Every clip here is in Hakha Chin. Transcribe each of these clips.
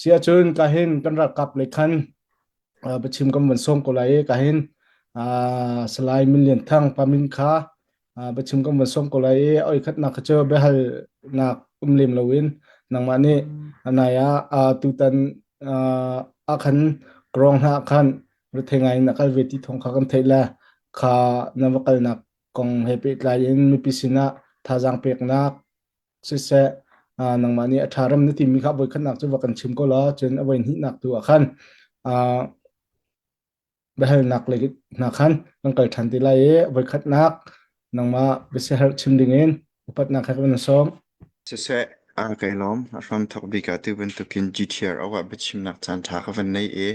Si ahcun ka hin kan ralkap lei khan biachim kan van sawm ko lai i ka hin Salai Min Lian Thang pa min kha biachim kan van sawm ko lai i oi khatnak kha cu biahalnak um lem loin nangmah nih nai ah tutan ah khan krawng hna ah khan rethei ngai in a kal ve ti thawng kha kan theih le kha na va kalnak kong he pehtlai in mipi sinah thazaang peknak siseh nangmah nih a ṭha ram na timi kha voikhatnak cu va kan chim ko law cun a voi hnihnak tu ah khan biahalnak lei hna khan kan kal ṭhan ti lai i voikhatnak nangmah biasiaherh chim dingin upatnak he kan sawm. Siseh, a kai lawm. A hram thawk bik ah tu bantukin GTR awah biachimnak caan ṭha ka van nei i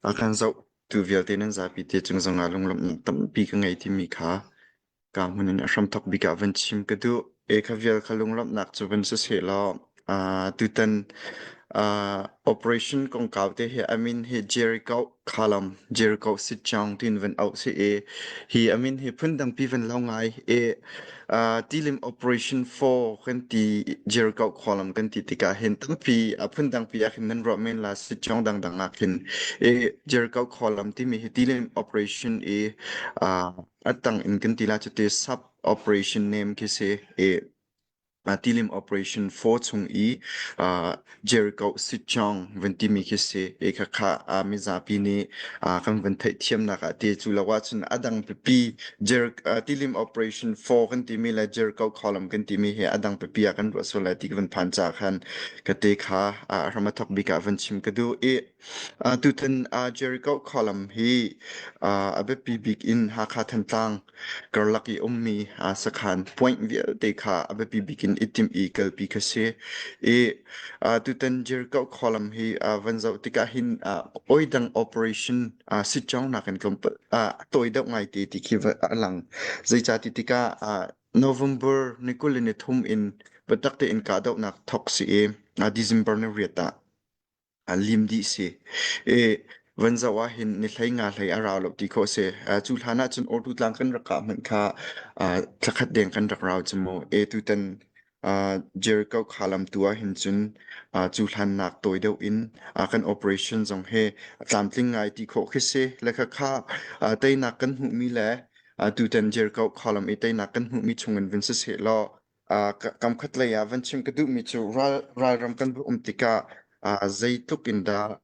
a kan zoh tu vialte nan zapi te cung zongah lunglawmhnak tampi ka ngei timi kha Ka hmun in a hramthawk bik ah van chim ka duh. E kha vial kha lunglawmhnak cu van si sehlaw uh, tutan uh, operation kongkau te hi amin hi Jericho Khalam Jericho Sitchong tin van auh si i hi amin hi phundang pi van lo ngai i uh, tilim operation 4 kan ti Jericho Khalam kan ti tikah hin tampi a phundang pi ah khin nan ruah men la Sitchong dangdang ah khin i Jericho Khalam timi hi tilim operation i uh, A tang in kan ti la cu te sub operation name khi si i tilim operation 4 chung i Jericho Sichong van timi khi si i khakha mizapi nih kan van theihthiamnak ah te cu lo ahcun a dang pipi tilim operation 4 kan timi le Jericho column kan timi hi a dang pipi ah kan ruah sual lai ti ka van phan ca khan ka te kha ram a thok bik ah van chim ka duh i Tutan Jericho khualam hi a biapi bik in Hakha Thantlang karlak i ummi sakhan point vialte kha a biapi bik in i timh i kalpi kha si. I tutan Jericho khualam hi van zoh tikah hin oi dang operation sitcawng nakin tlawmpal a tawi deuh ngaite ti khi a lang. Zeicah ti tikah November ni 23 in biatak tein kahdohnak thawk si i December ni riat ah lim dih si. I van zoh ah hin ni hlei nga hlei a rau lo ti khawh si. Cu hlan ah cun Ortu tlang kan rak kah hmanh kha thlakhat deng kan rak rau cu mu. E tutan Jericho khalam tu ah hin cun cu hlan nak tawi deuh in kan operation zong he tlamtling ngai ti khawh khi si. Le khakha teinak kan hmuhmi le tutan Jericho khalam i teinak kan hmuhmi chungin vun siseh law Kam khatlei ah van chim ka duhmi cu ralram kan va um tikah zeitluk in dah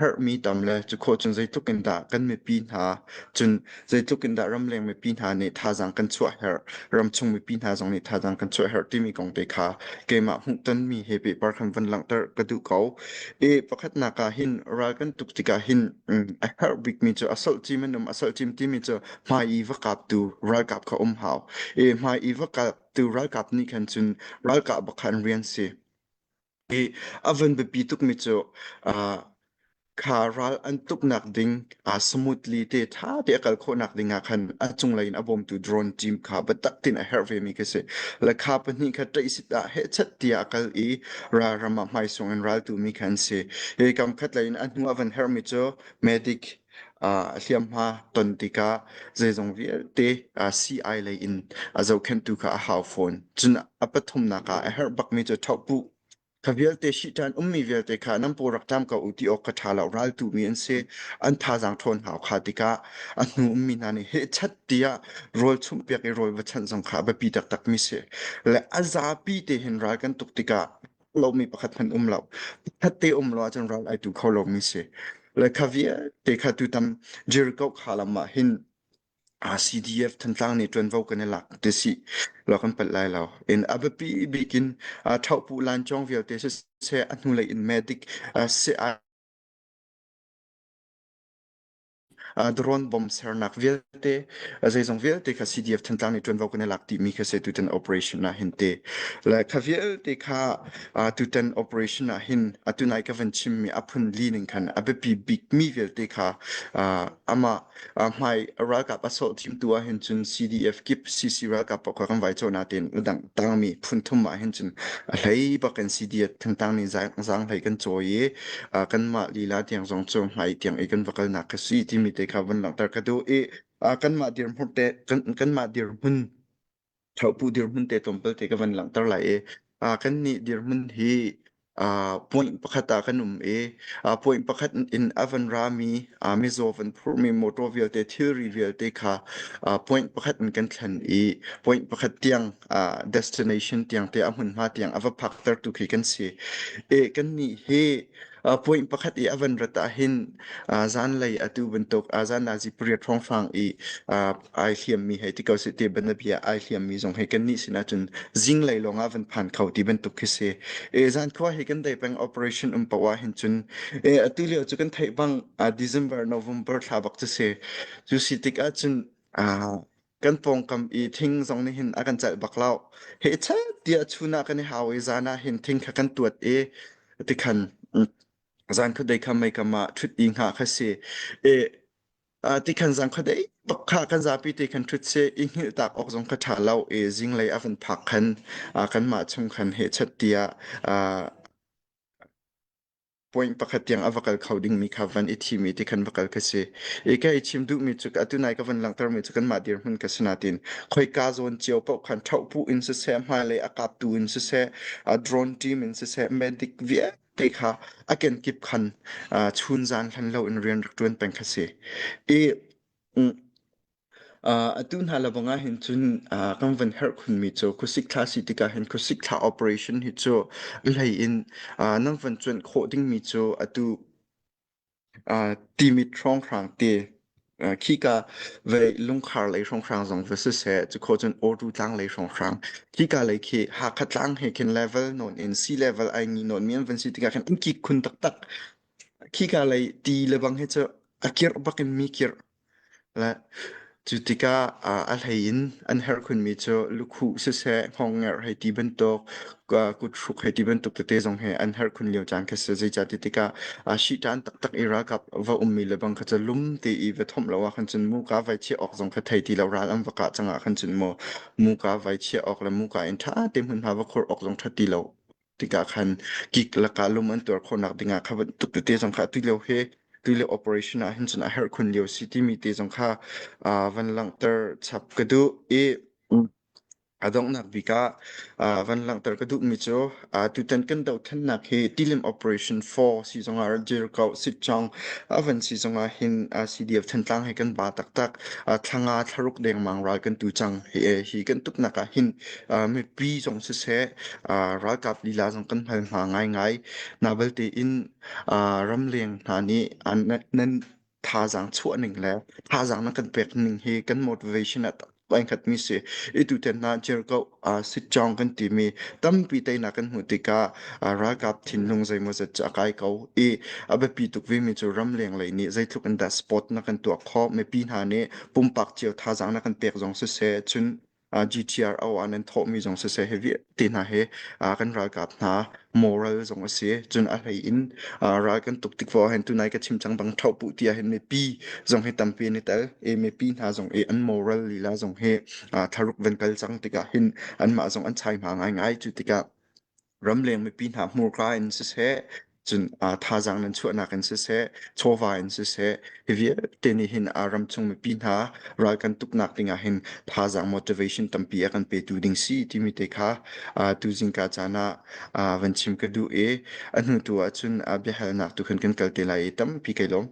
herhmi tam le cu khawh cun zeitluk in dah kan mipi hna cun zeitluk in dah ramleng mipi hna nih thazaang kan chuah herh, ramchung mipi hna zong nih thazaang kan chuah herh timi kong te kha keimah hmuhtonmi he pehpar khan van langhter ka duh ko. I pakhatnak ah hin ral kan tuk tikah hin a herh bikmi cu a solh cim an um, a solh cim timi cu hmai i va kaptu ralkap kha um hau. I hmai i va kaptu ralkap nih khan cun ralkap bak kha an rian si. I a van biapi tukmi cu uh, kha ral an tuknak ding uh, smoothly te tha te a kal khawhnak ding ah khan a cunglei in a bawmtu drone team kha biatak tin a herh ve mi khi si. Le kha pahnih kha ṭaihsit ah hehchat tiah a kal i ralram ah hmaisung in raltu mi kha an si. Hi kam khat lei in a hnu a van herhmi cu medic hliamhma ton tikah zeizong vialte sii lei in a zohkhenhtu kha a hau fawn. Cun a pathumnak ah a herh bakmi cu ṭhohpuh. Kha vialte shihṭan ummi vialte kha nan paw rak ṭam ko u ti awk kha ṭha lo raltu mi an si. An thazaang ṭhawn hau kha tikah a hnu ummi hna nih hehchat tiah rawl chumhpiak i rawl va chanh zong kha a biapi taktakmi si. Le a zapi te hin ral kan tuk tikah lomi pakhat hmanh um lo. Pakhat te um lo ahcun ral ai tu kho lomi si. Le kha vialte kha tutam Jericho kha lam ah hin CDF Thantlang nih ṭuanvo kan i lak ti si lo kan palh lai lo. In a biapi bik in ṭhohpu lancawng vialte siseh a hnulei in medic si drone bomb sernak vialte zeizong vialte kha CDF Thantlang nih ṭuanvo kan i lak timi kha si tutan operation ah hin te le kha vialte kha tutan operation ah hin atu nai ka van chimmi a phun li ning khan a biapi bikmi vialte kha amah hmai ralkap a sawh thimtu ah hin cun CDF kip CC ralkap paoh kha kan vai cawh natein dang tangmi phun thum ah hin cun a hlei bak in CDF Thantlang nih zaang hlei kan cawi i kanmah lila tiang zong cu hmai tiang i kan va kalnak ka si timi te kha van langhter ka duh i kanmah dirhmun te kanmah dirhmun thopu dirhmun te tlawmpal te ka van langhter lai i kannih dirhmun hi. Point pakhat ah kan um i point pakhat in a van rami mizaw van phurmi motor vialte thilri vialte kha point pakhat in kan thlen i point pakhat tiang destination tiang te a hmunhma tiang a va phaktertu khi kan si. E kannih hi point pakhat i a van rat ah hin zanlei atu bantuk zan nazi pariat hrawnghrang i ai hliammi hei ti ko seh ti banabia ai hliammi zong hei kannih sinah cun zinglei lawng ah van phan kho ti bantuk khi si. E zan khua hi kan dei peng operation um poah ah hin cun e atu lio cu kan theih bang December November thla bak cu si. Cu si tik ah cun kan pawngkam i thing zong nih hin a kan celh bak lo. He chat tiah chun ah kan i hau i zan ah hin thing kha kan tuat i tikhan zan khuadei kha mei kam ah ṭhut i hngah kha si. E Tikhan zang khuadei bak kha kan zapi te khan ṭhut seh i hngilh tak awk zong kha ṭha lo i zinglei a van phak khan kanmah chung khan hehchat tiah point pakhat tiang a va kal kho dingmi kha van i thim i tikhan va kal ka si. I ka i chim duhmi cu atu nai ka van langhtermi cu kanmah dirhmun ka si natin khoika zawn cio paoh khan ṭhohpuh in siseh, hmailei a kaptu in siseh, drone team in siseh, medic vialte te kha a kenkip khan chun zan hlan lo in rian rak ṭuan peng kha si. I atu hna lebang ah hin cun kan van herh khunmi cu khuasik thla si tikah hin khuasik thla operation hi cu a hlei in nan van cuanh khawh dingmi cu atu Timit hrawnghrang te khika vei lungkhar lei hrawnghrang zong va siseh cukhawh cun Awtu tlang lei hrawnghrang khika lei khi Hakha tlang he khin level nawn in sea level ai ngi nawn mi an van si tikah khin an kik khun taktak. Khika lei ti le bang hi cu a kirh bak in mi kirh. Le cu tikah a hlei in an herh khunmi cu lukhuh siseh, hngawngngerh hei ti bantuk, kuthruk hei ti bantuk tete zong hi an herh khun lio caan khi si. Zeicah ti tikah shihṭan taktak i ralkap va ummi le bang kha cu lum te i va thomh lo ah khan cun muka vai chiah awk zong kha thei ti lo ral an va kah cang ah khan cun maw muka vai chiah awk le muka in ṭha te hmunhma va khur awk zong ṭha ti lo tikah khan kik lakah lum an tuar khawhnak dingah kha bantuk tete zong kha atu lio hi tulio operation ah hin cun a herh khun lio si timi te zong kha van langhter chap ka duh i a donghnak bik ah van langhter ka duhmi cu tutan kan dohthlennak hi tilim operation 4 si zongah Jericho Sitchong a van si zongah hin CDF Thantlang he kan ba taktak thlanga thlaruk dengmang ral kan tu cang hi kan tuknak ah hin mipi zong siseh ralkap lila zong kan hmal hma ngaingai. Na balte in ramleng hna nih nan thazaang chuah ning le thazaang na kan pek ning hi kan motivation ah ai hngatmi si. I tuten hna Jericho sitcawng kan timi tampi teinak kan hmuh tikah ralkap thinlung zeimawzat cu a kai ko i a biapi tuk vimi cu ramleng lei nih zeitluk in dah sport na kan tuah khawh mipi hna nih pumpak cio thazaang na kan pek zong siseh cun GTRO ah nan thawhmi zong siseh hi vialte hna hi kan ralkap hna moral zong a si. Cun a hlei in ral kan tuk tik ah hin tunai ka chim cang bang ṭhohpuh ti ah hin mipi zong hi tampi an i tel. I mipi hna zong i an moral lila zong hi thlaruk van kal cang tikah hin anmah zong an chai hma ngaingai. Cu tikah ramleng mipi hna hmurka in siseh cun thazaang nan chuahnak in siseh chawva in siseh hi vialte nih hin ramchung mipi hna ral kan tuknak dingah hin thazaang motivation tampi a kan petu ding si timi te kha tu zingka caan ah van chim ka duh i a hnu tu ah cun biahalnak tu khan kan kal te lai i tampi kai lawm.